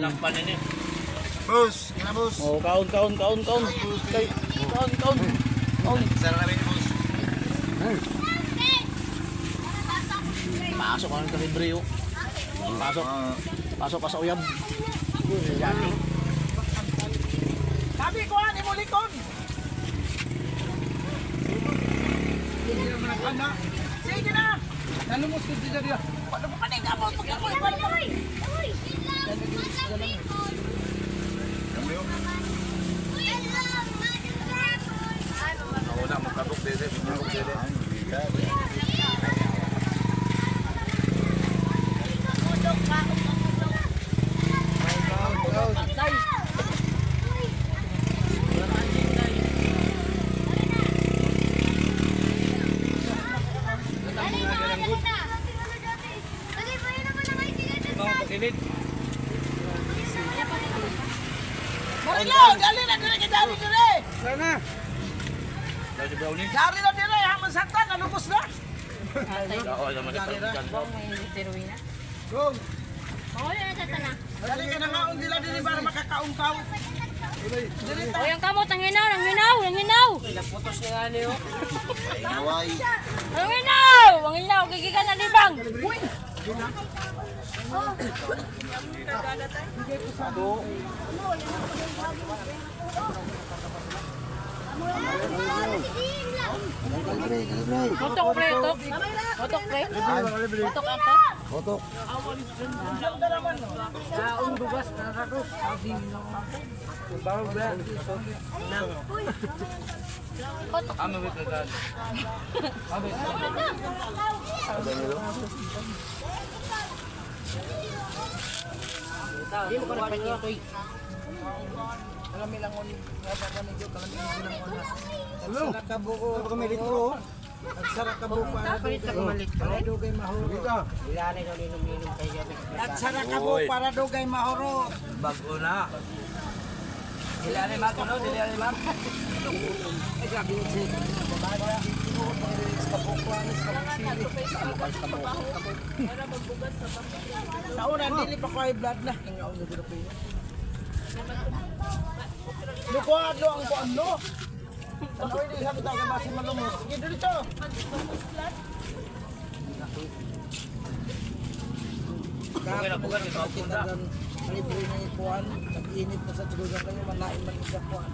Nalakpan ini. Boss, kina boss. Oh, kaon, kaon, kaon, kaon. Kay, kaon, kaon. Kaon. Sara na rin, boss. Pasok ka ng kalibre, oh. Pasok. Pasok ka sa uyab. Sabi ko ani mo likon. Sige na. Nalumos ko dito diya. Wala mo paning amo pag ako wala pa. Una mo kabuk dede, kabuk dede. Marilo, dali na dire kay dali dire. Sana. Dali na dire hamon santa nalumos na. Oo, naman Go. Dali ka na ngaon dila dire para makakaungkaw. Dire ta. Oy, ang kamot, ang hinaw, ang hinaw, ang hinaw. Naway. Ang hinaw, ang hinaw, gigikan na libang. Botok pre, tok. Botok pre. Botok ato. Botok. Botok. Kalami lang on nga ba ni kalami lang on. Nagsara ka buo. Kami litro. Nagsara ka buo para dugay. Para dugay mahurot. Nagsara ka buo para dugay mahurot. Bago na. Dili ani ma'am, kuno, dili ani ma'am. Ay grabe yun si. Sa una, dili pa ko high blood na. Ingaw na guro pa yun. Lukuado ang kuan no. Tanaw di sabi tayo ba si malumos. Sige dito. Okay na, bukan ito ako na. Libre na yung kuan. Nag-init na sa tigugan kayo, malain man sa kuan.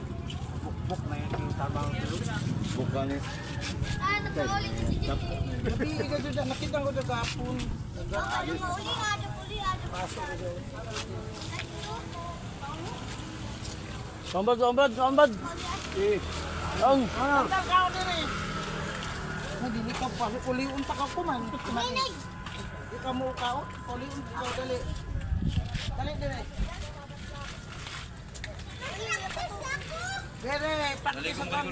Bukbuk na yun yung tamang tulog. Bukan eh. Gabi ka dyan, nakita ko dyan kahapon. Pasok ko dyan. Sambad, sambad, sambad. Ang. Ang kaon diri. Dili ka pa uliun pa ka kuman. Di ka mo kaon, uliun ka dali. Dali diri. Dere, pati sa kan.